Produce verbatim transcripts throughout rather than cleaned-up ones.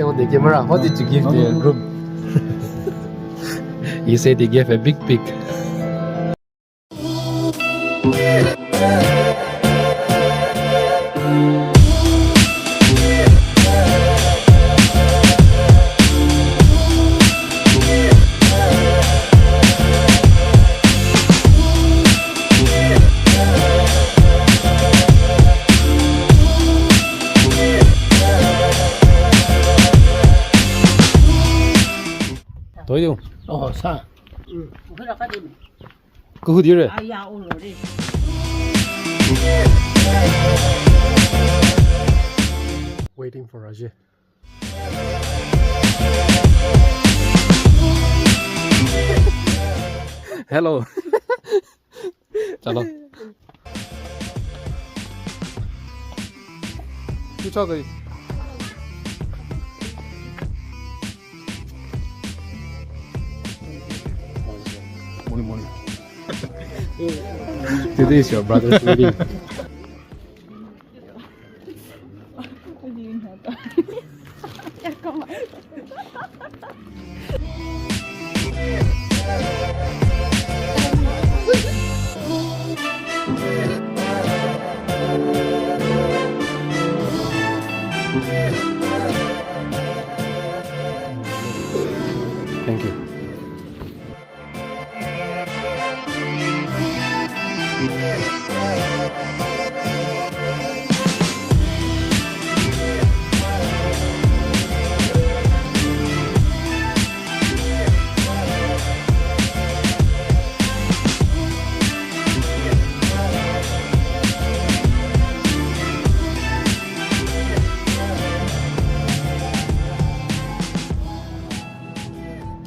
On the camera, what did you give to your groom? He said he gave a big pig. Toi diu. Oh, sa. Kuhu di re. Aya, o lo re. Waiting for Raji. Hello. Chalo. Ki chau kari. Morning, morning. Today is your brother's wedding. Thank you.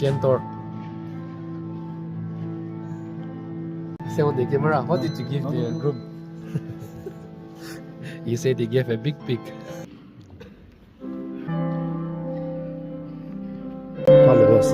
Kentor. Say on the camera, what did you give to your groom? He said he gave a big pig. Follow us.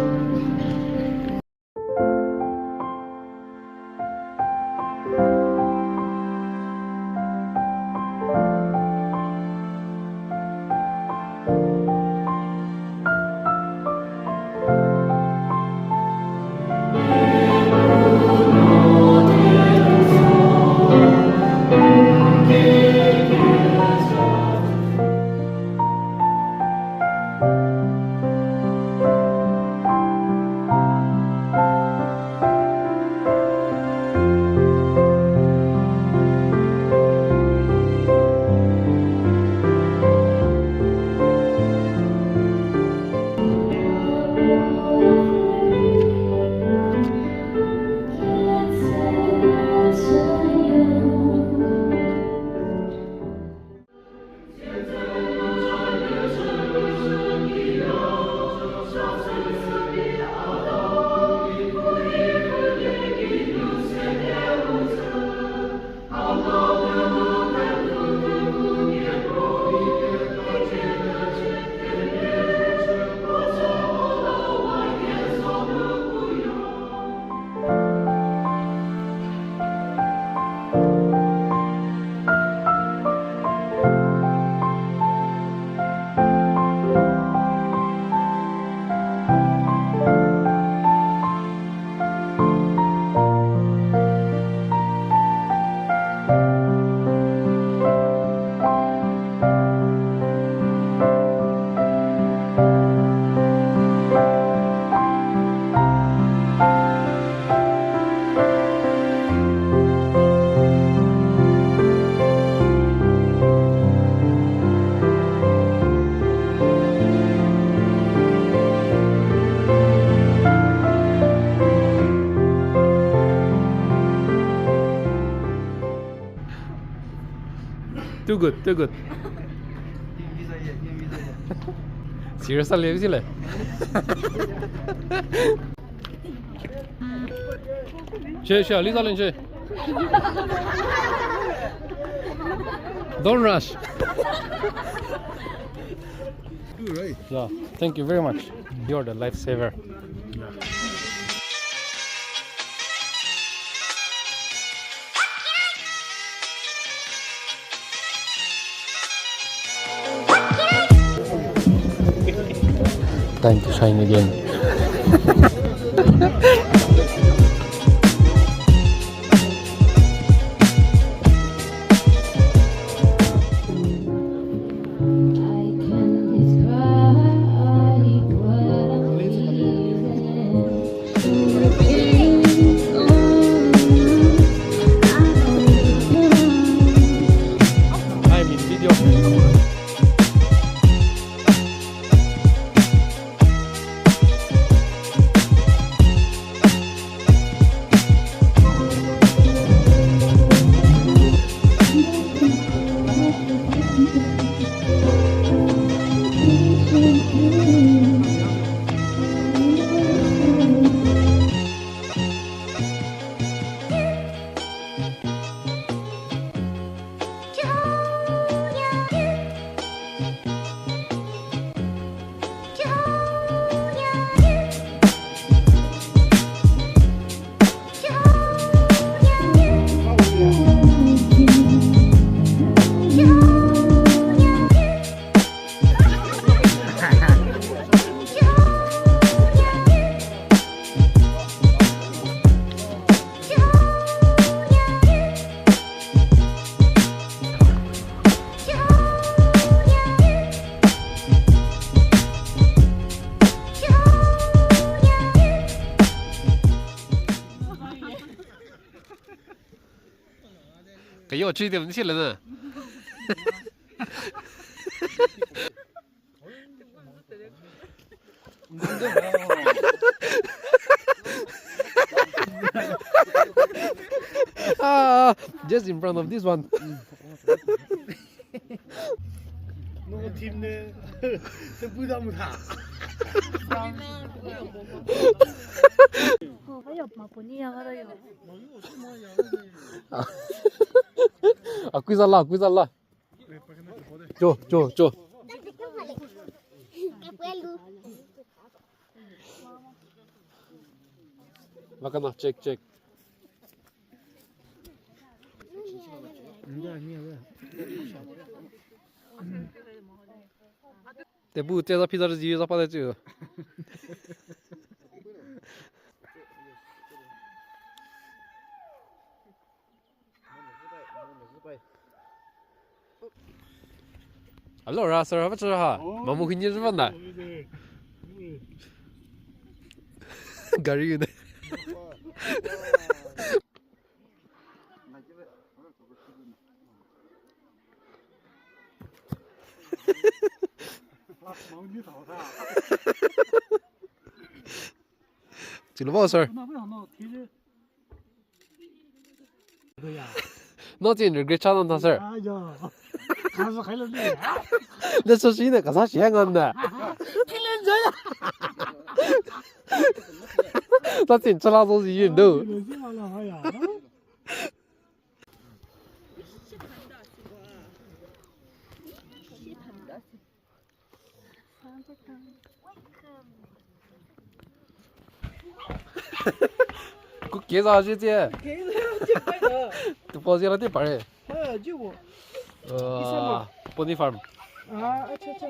Too good, too good. Serious a le, bisi le. Che, che, Lisa len che. Don't rush. Right. Yeah, thank you very much. You're the lifesaver. Time to shine again. I'm in video. 可以，我吃一点，我们去了呢。Ah, just in front of this one. No team ne. Te bu da mu tha. Ko, ayo, ma puni ya ga da yo. A, kuiza la, kuiza la. Jo, jo, jo. Bakana, check, check. Tebu teza pizza zi za pa de tsu. Alo ra sir, apa chü ha? Oh. Mamu khinyi zü ba na. Gari ne. Chülu ba sir. No tsin regret cha nta sir. Ayo. Kaza khailo ne. Le so shi ne kaza shi ngan na. Tile nja ya. Ta tsin chala zo zi yin do. Ku keza je tie. Keza je pai da. Tu po zia la ti pare. Ha, ji wo. Ah, pony farm. Ah, acha, acha.